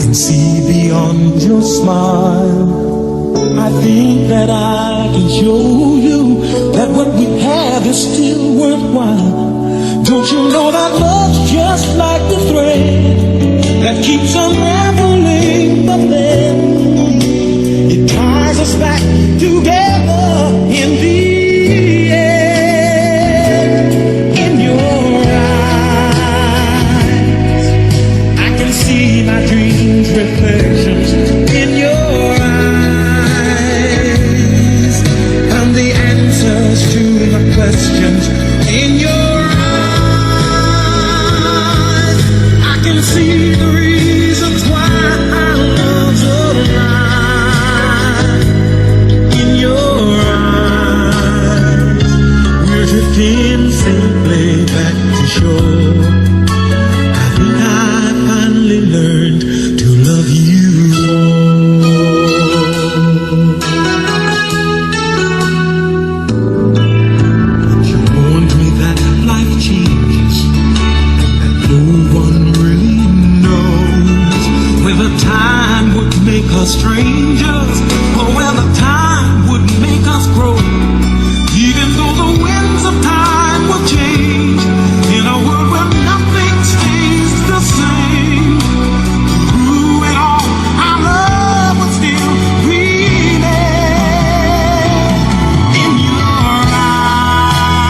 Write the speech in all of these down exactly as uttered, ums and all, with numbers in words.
Can see beyond your smile. I think that I can show you that what we have is still worthwhile. Don't you know that love's just like the thread that keeps unraveling, but then it ties us back together in the end? In your eyes, I can see my dreams, reflections in your eyes. Found the answers to my questions in your eyes. I can see the reasons why our love's alive. In your eyes, we're drifting safely back to shore. I think I finally learned to love you more. But you warned me that life changes, and that no one really knows whether time would make us strangers or whether time would make us grow. Even though the winds of time will change, in a world where nothing stays the same, through it all, our love will still remain. In your eyes,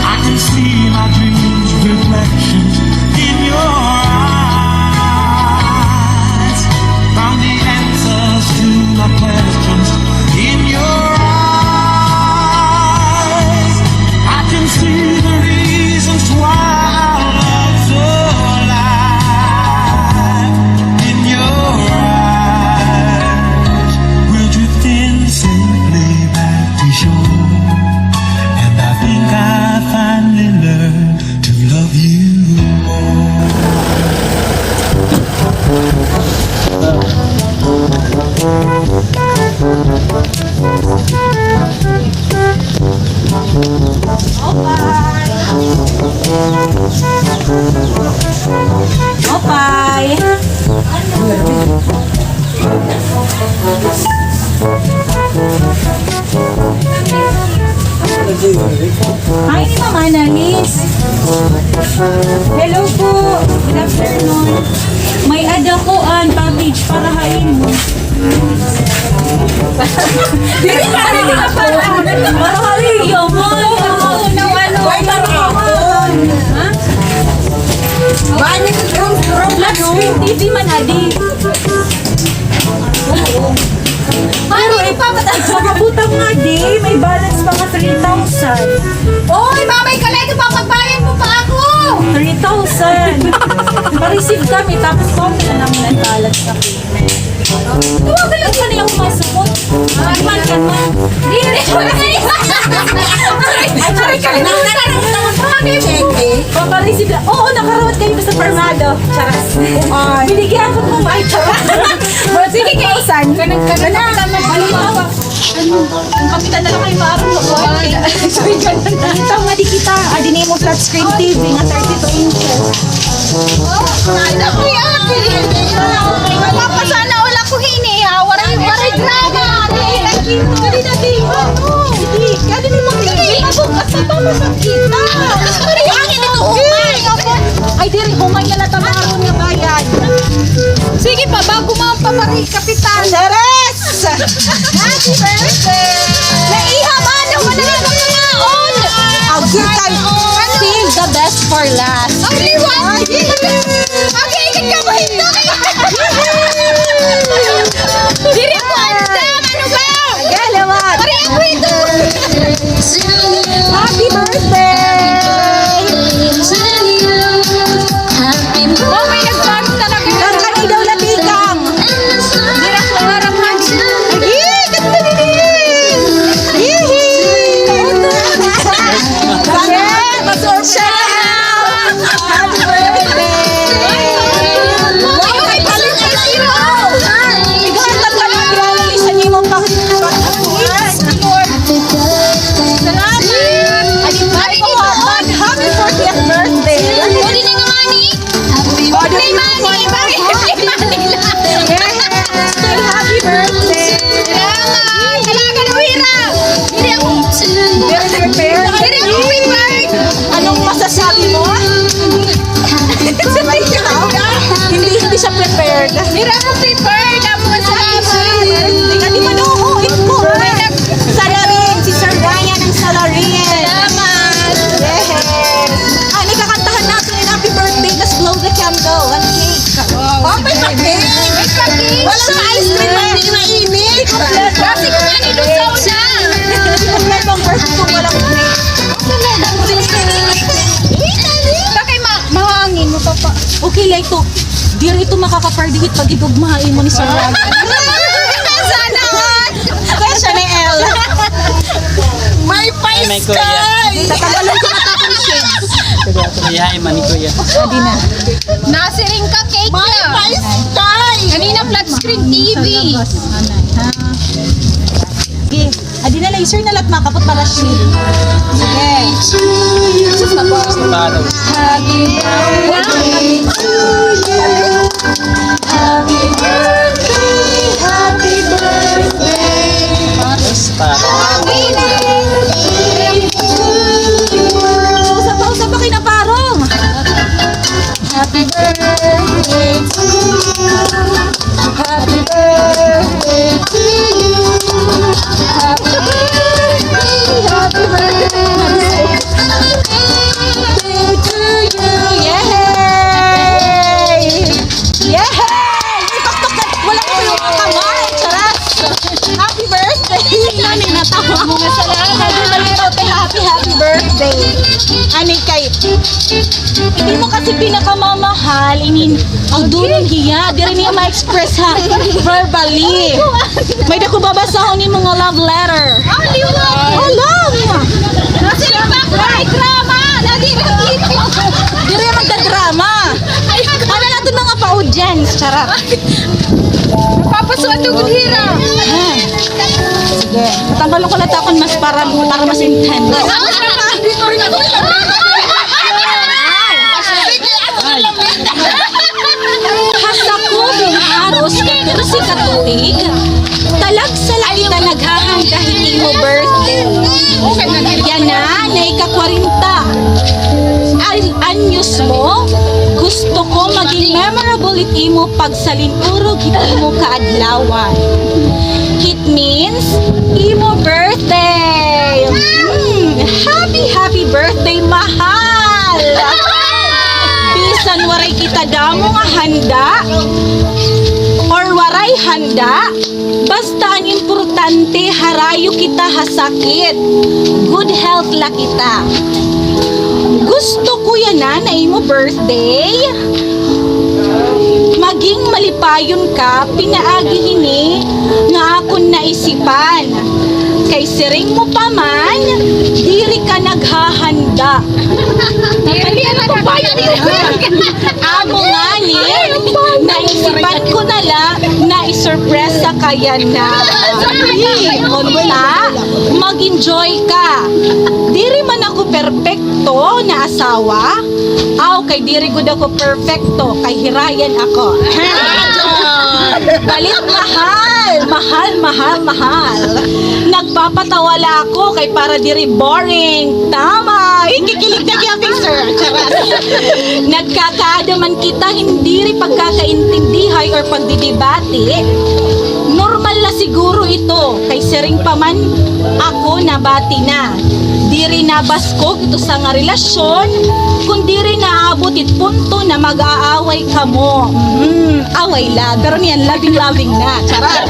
I can see my dreams, reflections in your eyes. Found the answers to my questions in your eyes. I can see the reasons why our love's alive. In your eyes, we're drifting safely back to shore. And I think I finally learned to love you more. Opay! Opay! Hi ni Mama Annalise. Hello po. Good afternoon. May-ada ko an package para ha imo. Dili na rin ako. Para ha iyo. Ano, ano, ano, ano, ha? Flat screen T V man, adi. Pero ipapatay sa kabutang nga, di, may balance pa nga three thousand. Oy, mamay ka na ito, papagbayad mo pa ako! Three thousand. Pa-receive kami, tapos konti na naman ang balance na payment. Tawagan lang ka niya kung masukot. Ay, man ka na. Dili, dili. Ay, sorry, sorry. Check, eh. Papareceive lang. Oo, nakarawat kayo sa Permado. Charas. Ay. Binigyan ko po, ay, charas. Sige, kay San. Kanang, kanang, kanang, Ang kapitan na lang kayo maaram na po. Sorry, ganun na. Ikaw nga di kita. Adi nimo flat screen T V nga thirty-two inches. Ay, naku, ate. Mapasana wala ko hini, ha? Waray, waray drama. Dali na, dali. Ano? Dali, dali mo, dali. Mabukas na ba? Masakit na. Ay, diri, humay na lang tama nga bayad. Sige pa, bago mo ang papari, Kapitan. Charis! Happy birthday! Naiha man, wala na pagkaon! Ang gikan. Save the best for last. Ang liwan! Okay, ikat ka mo, hindi! Diri ko andam, ano ba? Galawan! Pare, ako ito! Happy birthday! Oh, may nagpano talaga. Kang kani daw natikang. Dira ko harap man. Yee! Ganda din eh! Yee! Bakit? Pasensya na! Happy birthday! Siya prepared. Diri ako prepared. Amo nga salamat. Kadi man, oo, ito, ha? Salarin, si Sir Ryan ang salarin. Salamat. Yes. Ah, nikakantahan natin yung happy birthday, tas blow the candle, one cake. Oh, may pa-cake. May pa-cake. Walang ice cream, hindi mainit. Kasi kumain doon sa una. Hindi ko pwede ang birthday kung walang cake. Bakit ma-, mahangin mo pa pa? Okay, like to. Diri ito makakapardihit pag igugmahay mo ni Sir Ryan. Sana all. Question ni El. May Ay, may kuya. Tatambalon ko na tapon siya. Kuya, ay, man, kuya. Adi na. Nasiring ka, cake na. Kanina flat screen T V. Sige. Adi na, laser na lahat, makapot para siya. Sige. Sus, tapos. Happy birthday to you. Happy birthday, happy birthday. Happy birthday to you. Sa pausa pa kay Naparong. Happy birthday to you. Happy birthday to you. Happy birthday, happy birthday to you. Yay! Yay! Ipakpak na, wala ko yung mga kamay. Charot! Happy birthday! Nani natawa? Mga salamat. Happy, happy, happy birthday. Ani kay, hindi mo kasi pinakamamahal, inin, ang dunon hiya, diri niya ma-express ha, verbally. May dako babasahon ni mga love letter. Ah, di ba? Alam! Kasi pa, drama! Nadi, diri magdadrama. Ano natin mga pa-audience? Charot. Papasuan to, Gulhira. Ah. Sige. Tanggalon ko na takon mas para, para mas intense. Ay. Hasta ko, bin Aros, katorse ka tuig. Talagsa la kita naghahanda hit imo birthday. Yana, na ika-kwarenta. Ay, anyos mo, gusto ko maging memorable it imo pagsalinurog hit imo kaadlawan. It means imo birthday. Mm, happy, happy birthday, mahal. Bisan waray kita damo nga handa or waray handa, basta an importante, harayo kita ha sakit. Good health la kita. Gusto ko yana na imo birthday. Maging malipayon ka, pinaagi hini nga akon naisipan. Kay siring mo pa man, diri ka naghahanda. Diri ka naghahanda. Amo ngani, naisipan ko na la na isurpresa ka yana. Unta, mag-enjoy ka. Diri man ako perpekto na asawa. Aw, kay diri gud ako perpekto, kay hirayan ako. Balit mahal, mahal, mahal, mahal. Nagpapatawa la ako kay para diri boring. Tama. Ikikilig na kaya, sir. Charot. Nagkakaada man kita hin diri pagkakaintindihay or pagdidibati. Normal la siguro ito. Kay siring pa man ako nabati na. Diri nabaskog ito sa nga relasyon, kun diri naabot it punto na mag-aaway kamo. Mm, away la, pero niyan loving-loving na. Charot.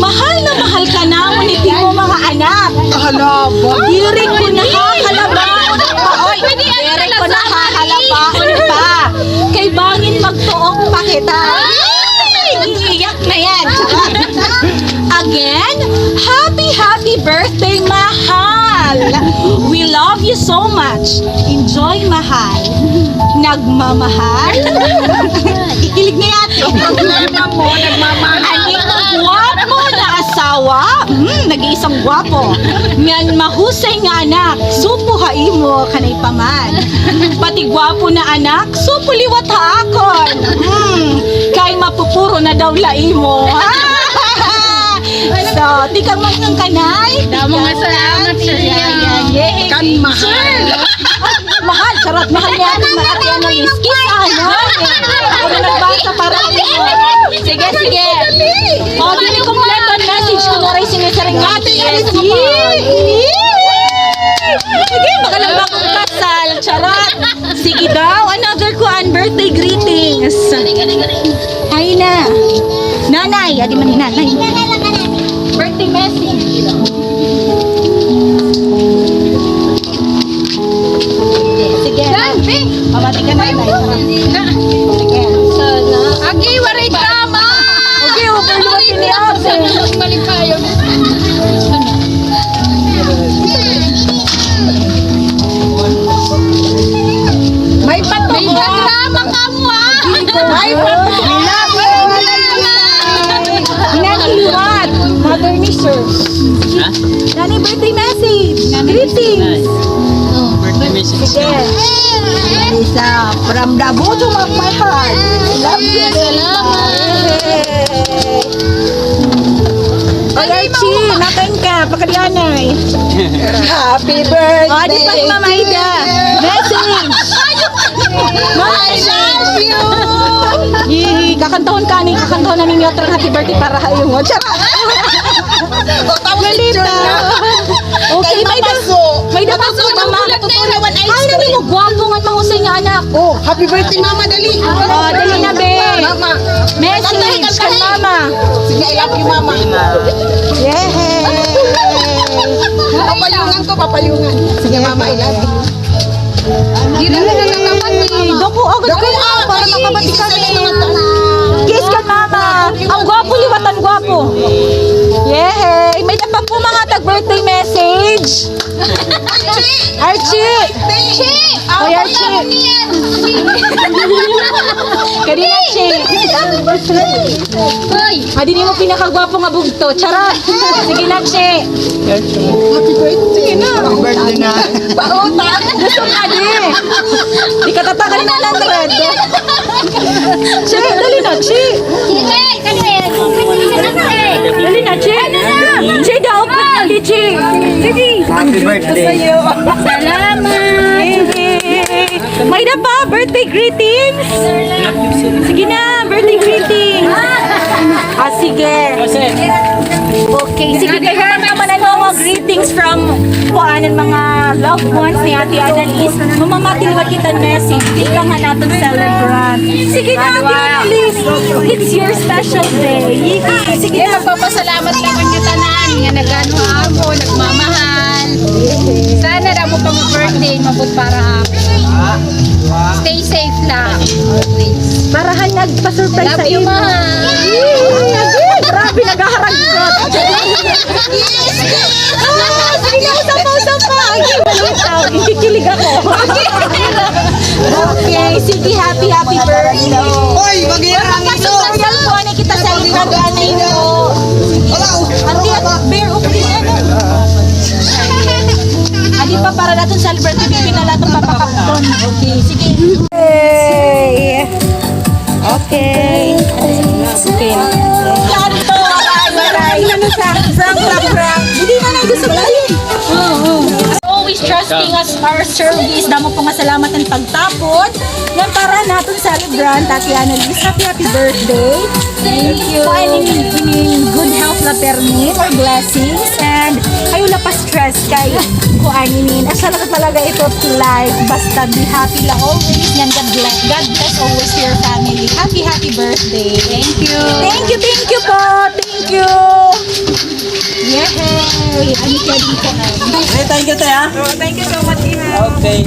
Mahal na mahal ka namon it imo mga anak. Kahalaba. Diri ko nakakalabaon pa. Oy, diri ko nakakalabaon pa. Kay bangin magtuok pa kita. Iiyak na yan. Again, happy, happy birthday, mahal! We love you so much. Enjoy, mahal. Nagmamahal? Ikilig na yati. Ang problema mo, nagmamahal. An imo gwapo na asawa? Hmm, nag-iisang gwapo. Ngan mahusay nga anak. Supo ha imo, kanay pa man. Pati gwapo na anak, supo liwat ha akon. Hmm, kay mapupuro na daw la imo. So, tikang man ngan kanay. Damo nga salamat, Sir Ryan. Yay. Kan mahal. Mahal, charot, mahal niya. Mahal niya, Miss. Kiss, ah. Ano? Ako na nagbasa para sa inyo. Sige, sige. O, dili kompleto an message kun waray sinisiring nga. Ate, ano sa mga Sige, baka lang ba akong kasal? Charot. Sige daw, another kuan, birthday greetings. Ay na. Nanay, adi man ni nanay. Birthday message. Sige. Pamati ka na, Nay. Sige. Sana. Agi, waray drama. Okay, overload ni ate. Malipayon. May patok. May drama ka mo, ah. May patok. Inani liwat. Mother ni sir. Ha? Nani birthday message? Greetings. Birthday message. Sige. Isa, from the bottom of my heart. Love you. Salamat. Oy, Archie, makain ka. Pakadianay. Happy birthday. O, adi pa ni Ma'am Aida. Message. I love you. Yay! Kakantahon ka ni, kakantahon na ninyo, tara, happy birthday para ha iyo. Charot! O, tapos picture na. Okay, may da-, may da-, Mama. Ay, nani mo, gwapo nga mahusay nga anak. O, happy birthday, Mama, dali. O, dali na, be. Mama. Message kay Mama. Sige, I love you, Mama. Yay! Papayungan ko, papayungan. Sige, Mama, I love you. Diri na nakakabat ni. Dako, agad, dako, agad, para makabati kami. Kiss ka, Mama. Ang gwapo, liwat ang gwapo. Yay! May-ada pa po mga tag-birthday message. Archie! Archie! Oy, Archie! Kadi na, Chi. Hoy! Adi nimo pinakagwapo nga bugto. Charot! Sige na, Chi. Happy birthday. Sige na. Happy birthday na. Pauta. Gusto ka, di. Di ka tatagal na ng red. Chi, dali na, Chi. Sige, dali. Dali na, Chi. Chi, daog na, Chi. Sige. Happy birthday. Salamat. May-ada pa, birthday greetings. Sige na, birthday greetings. Ah, sige. Okay, sige, kay Herm naman, ano, mga greetings from kuan, an mga loved ones ni Ate Annalise. Mamamati liwat kita hin message. Ikaw nga naton celebrant. Sige na, Ate Annalise. It's your special day. Sige na. Magpapasalamat naman nga tanan nga nag-ano ako, nagmamahal. Sana damo pa nga birthday, maabot para ako. Stay safe la. Para han nagpa-surprise sa imo. Love you, mahal. Grabe, naghaharagkat. Ah, sige na, usa pa, usa pa. Ay, malitaw. Kikilig ako. Okay, sige, happy, happy birthday. Oy, maghirang ito. Kita sa likod, ani po. Adi, at beer, okay, ano? Adi pa, para naton celebrate, baby, na naton papakapton. Okay, sige. Yay! Okay. Okay. Prank, prank. Hindi na lang gusto ko. Always trusting us, our service. Damo po nga salamat an pagtapod. Ngan para naton celebrant, Ate Annalise, happy, happy birthday. Thank you. Kuan ini, ini good health la permi, more blessings, and ayaw la pa-stress kay kuan ini. Asya la talaga ito life. Basta be happy la always. Ngan God bless. God bless always to your family. Happy, happy birthday. Thank you. Thank you, thank you po. Thank you. Yay! Ano kaya dito? Eh, thank you, te, ha? Oh, thank you so much, Iha. Okay.